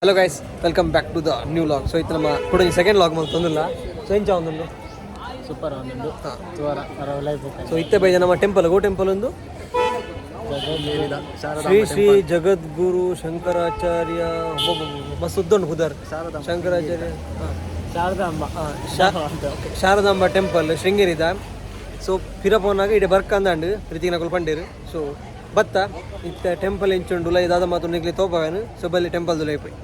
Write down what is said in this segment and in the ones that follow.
Hello guys, welcome back to the new vlog. So ಇತ್ತು ನಮ್ಮ ಕೂಡ ಸೆಕೆಂಡ್ ವ್ಲಾಗ್ ಮಲ್ತೊಂದುಲ್ಲ. ಸೊ ಎಂಚ ಒಂದುಂಡು? Super ಒಂದುಂಡು ತುವರ life. ಸೊ ಇತ್ತೆ ಬೈದ ನಮ್ಮ ಟೆಂಪಲ್, ಗೋ ಟೆಂಪಲ್ ಒಂದು ಶ್ರೀ ಶ್ರೀ ಜಗದ್ಗುರು ಶಂಕರಾಚಾರ್ಯ. ಮಸ್ತ್ ಉದ್ದುಂಡು ಪುದರ್, ಶಂಕರಾಚಾರ್ಯ. ಶಾರದಾಂಬ. ಶಾರದಾಂಬ ಟೆಂಪಲ್ ಶೃಂಗೇರಿದ. ಸೊ ಪಿರ ಪೋನಾಗ ಇಡೆ ಬರ್ಕಂದಾಂಡ್ ಪ್ರೀತಿನಕುಲು ಪಂಡೇರು. ಸೊ ಬತ್ತ ಇತ್ತೆ ಟೆಂಪಲ್ ಎಂಚುಂಡು, ಉಲೈ ದಾದ ಮಾತು ನಿಕ್ಲೆ ತೋಪವೇನು. ಸೊ ಬಲ್ಲಿ ಟೆಂಪಲ್ ದುಲೈ ಪೋಯಿ.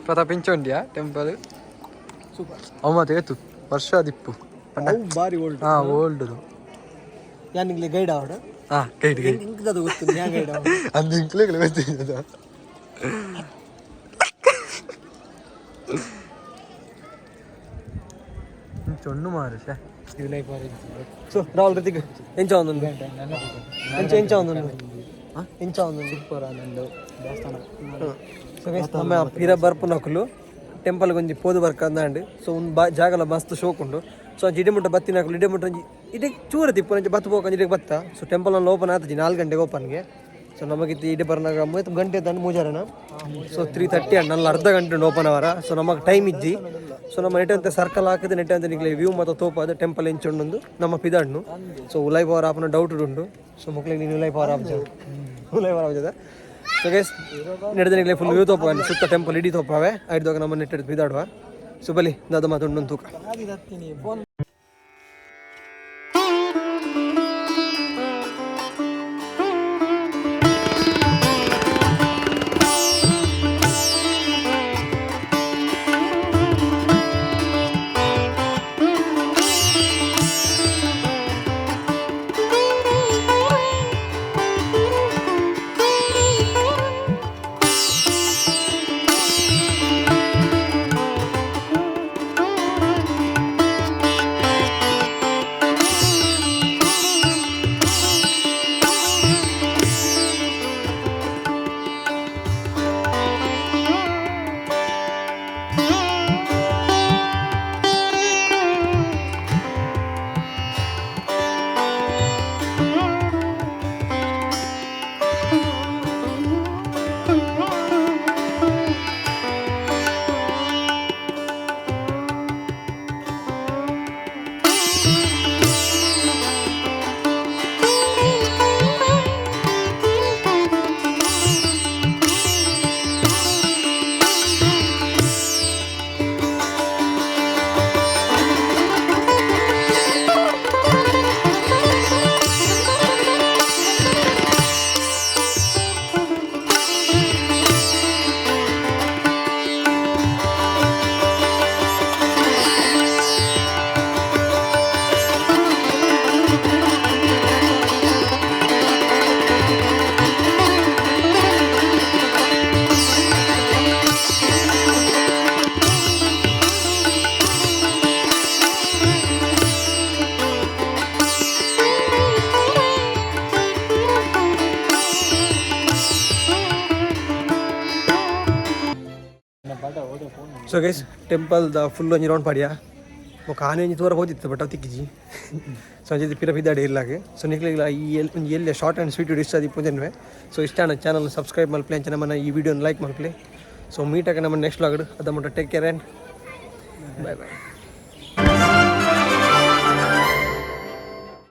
ಪ್ರತಾಪ್, ಇಂಚೊಂಡಿಯಾ ಟೆಂಪಲ್? ಸೂಪರ್. ಅವು ಮಾತ ಏತು ವರ್ಷ ದಿಪ್ಪು. ಬಾರಿ ಓಲ್ಡ್. ಹಾ, ಓಲ್ಡ್. ಯಾನ್ ನಿಂಗ್ಲೆ ಗೈಡ್ ಆವಡ. ಹಾ, ಗೈಡ್ ಗೈಡ್. ಇಂಕ್ದದು ಗೊತ್ತು, ಯಾನ್ ಗೈಡ್ ಆವಡ. ಅಂದು ಇಂಕ್ಲೆಗಳು ಗೊತ್ತಿದ್ದದ. ಚೊಣ್ಣು ಮಾರು ಶ್ಯೆ. ಸೊ ರಾಹುಲ್, ಋತಿಕ್, ಎಂಚ ಒಂದುಂಡು? ಎಂಚ ಎಂಚ ಒಂದುಂಡು? ಎಂಚ ಒಂದುಂಡು? ಸೂಪರ್ ಆನಂದು ದೇವಸ್ಥಾನ. ಸೊ ಗೈಸ್, ನಮ್ಮ ಪಿರ ಬರ್ಪುನಕುಲು ಟೆಂಪಲ್ ಒಂಜಿ ಪೋದು ಬರ್ಕಂದಾಂಡ್. ಸೊ ಒಂದು ಬಾ ಜಾಗಲ ಮಸ್ತ್ ಶೋಕ್ ಉಂಡು. ಸೊ ಅಂಚ ಇಡೆ ಮುಟ್ಟ ಬತ್ತಿನಕುಲು ಇಡೆ ಮುಟ್ಟ ಒಂಜಿ ಇಡೆ ಚೂರ ತಿಪ್ಪು ಅಂಚ ಬತ್ತು ಪೋಕ ಇಡೆ ಬತ್ತ. ಸೊ ಟೆಂಪಲ್ ಓಪನ್ ಆತಜಿ, 4 ಗಂಟೆಗೆ ಓಪನ್ಗೆ. ಸೊ ನಮಗಿತ್ತು ಇಡೆ ಬರ್ನಾಗ ಮೂವತ್ತು ಗಂಟೆ ತಂದು ಮೂಜಾರನ. ಸೊ 3:30 ಅಂಡ್ ನನ್ನ ಅರ್ಧ ಗಂಟೆ ಉಂಡು ಓಪನ್ ಅವರ. ಸೊ ನಮಗೆ ಟೈಮ್ ಇಜ್ಜಿ. ಸೊ ನಮ್ಮ ನೆಟ್ ಅಂತ ಸರ್ಕಲ್ ಹಾಕಿದ ನೆಟ್ ಅಂತ ನಿಕ್ಲೆ ವ್ಯೂ ಮತ್ತು ತೋಪಾದ ಟೆಂಪಲ್ ಎಂಚುಂಡು ನಮ್ಮ ಪಿದಾಡ್ನು. ಸೊ ಉಲೈ ಪವರ್ ಆಪನ ಡೌಟ್ ಉಂಡು. ಸೊ ಮಕ್ಳಿಗೆ ನೀನು ಉಲೈ ಪವರ್ ಆಪ್ಜ, ಉಲೈ ಪವರ್ ಆಪ್ಜದ. ಸೊ ಗೈಸ್, ನಡೆದ ಫುಲ್ ವ್ಯೂ ತೋಪವೆ, ಸುತ್ತ ಟೆಂಪಲ್ ಇಡೀ ತೋಪವೆ. ಐಡ್ದಾಗ ನಮ್ಮ ನೆಟ್ ಬಿದಾಡುವ. ಸೊ ಬಲಿ ದಾದ ಮಾತುಂಡು ತೂಕ. ಫೋನ್. ಸೊ guys, temple the full ಒಂಜಿ ರೌಂಡ್ ಪಾಡಿಯಾ. ಬೊಕ ಆನೆ ಒಂಜಿ ತೂರ ಹೋದಿತ್ತು, ಬಟ್ ಅವು ತಿಕ್ಕಿಜಿ. ಸೊ ಅಂಚೆ ಪಿರ ಪಿದಾಡಿ ಇಲ್ಲಾಗೆ. ಸೊ ನಿಕ್ಲೆಗ್ಲ ಈ ಎಲ್ ಒಂಜಿ ಎಲ್ಲೆ ಶಾರ್ಟ್ ಆ್ಯಂಡ್ ಸ್ವೀಟ್ ಇಷ್ಟ ಆದಿಪ್ಪು. ಸೊ ಇಷ್ಟ ಚಾನಲ್ ಸಬ್ಸ್ಕ್ರೈಬ್ ಮಲ್ಪಲೆ, ಅಂಚೆ ನಮ್ಮನ್ನ ಈ ವಿಡಿಯೋನ ಲೈಕ್ ಮಲ್ಪಲೆ. ಸೊ ಮೀಟ್ ಆಗ ನಮ್ಮ ನೆಕ್ಸ್ಟ್ ವ್ಲಾಗ್. ಅದ ಮುಟ್ಟ take care and bye bye.